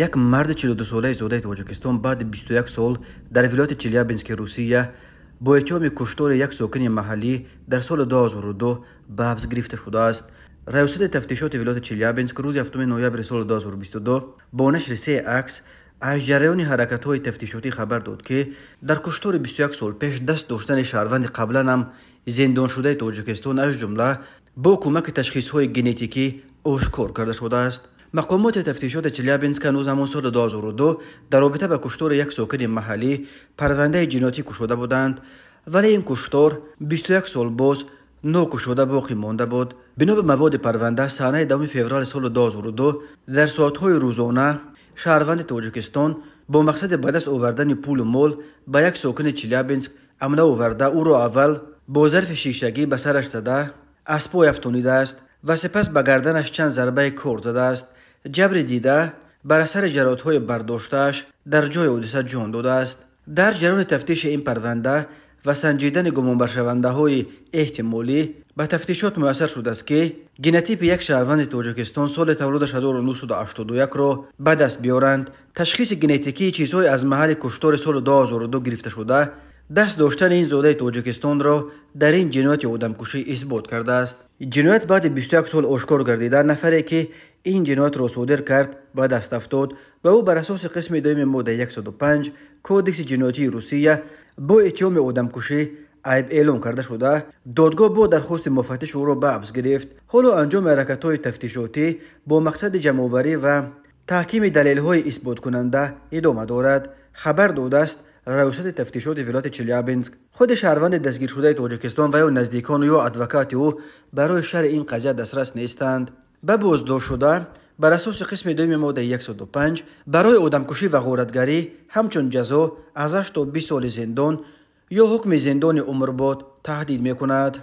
Як марди 42-солаи зодаи Тоҷикистон баъди 21 сол дар вилояти Челябински Русия бо иттиҳоми куштори як сокини маҳаллӣ дар соли 2002 ба ҳабс гирифта шудааст. Раёсати тафтишоти вилояти Челябинск рӯзи 7 ноябри соли 2022 бо нашри се акс аз ҷараёни ҳаракатҳои тафтишотӣ хабар дод, ки дар куштори 21 сол пеш даст доштани шаҳрванди қаблан ҳам зиндоншудаи Тоҷикистон, аз ҷумла бо кӯмаки ташхисҳои генетикӣ, ошкор карда шудааст. Мақомоти тафтишоти Челябинск ҳанӯз ҳамон соли 2002 дар робита ба куштори як сокини маҳаллӣ парвандаи ҷиноятӣ кушода буданд, вале ин куштор 21 сол боз нокушода боқӣ монда буд. Бино ба маводи парванда, саҳнаи 10 феврали соли 2002 дар соатҳои рӯзона шаҳрванди Тоҷикистон бо мақсади ба даст овардани пулу мол ба як сокини Челябинск ҳамла оварда, ӯро аввал бо зарфи шишагӣ ба сараш зада, аз пой афтонидааст ва сипас ба гарданаш чанд зарбаи кор задааст. Ҷабри дида бар асари ҷароҳатҳои бардоштааш дар ҷои ҳодиса ҷон додааст. Дар ҷараёни тафтиши ин парванда ва санҷидани гумонбаршавандаҳои эҳтимолӣ ба тафтишот муяссар шудааст, ки генотипи як шаҳрванди Тоҷикистон соли таваллудаш 1981-ро ба даст биёранд. Ташхиси генетикии чизҳое аз маҳалли куштори соли 2002 гирифташуда даст доштани ин зодаи Тоҷикистонро дар ин ҷинояти одамкушӣ исбот кардааст. Ҷиноят баъди 21 сол ошкор гардида, нафаре, ки ин ҷиноятро содир кард, ба даст афтод ва ӯ бар асоси қисми дуюми моддаи 105 Кодекси ҷиноятии Русия бо иттиҳоми одамкушӣ айб эълон карда шуда, додгоҳ бо дархости муфаттиш ӯро ба ҳабс гирифт. Ҳоло анҷоми ҳаракатҳои тафтишотӣ бо мақсади ҷамъоварӣ ва таҳкими далелҳои исботкунанда идома дорад, хабар додааст Раёсати тафтишоти вилояти Челябинск. Худи шаҳрванди дастгиршудаи Тоҷикистон ва ё наздикону ё адвокати ӯ барои шарҳи ин қазия дастрас нестанд. Ба боздоштшуда бар асоси қисми дуюми моддаи 105 барои одамкушӣ ва ғоратгарӣ ҳамчун ҷазо аз 8 то 20 соли зиндон ё ҳукми зиндони умрбод таҳдид мекунад.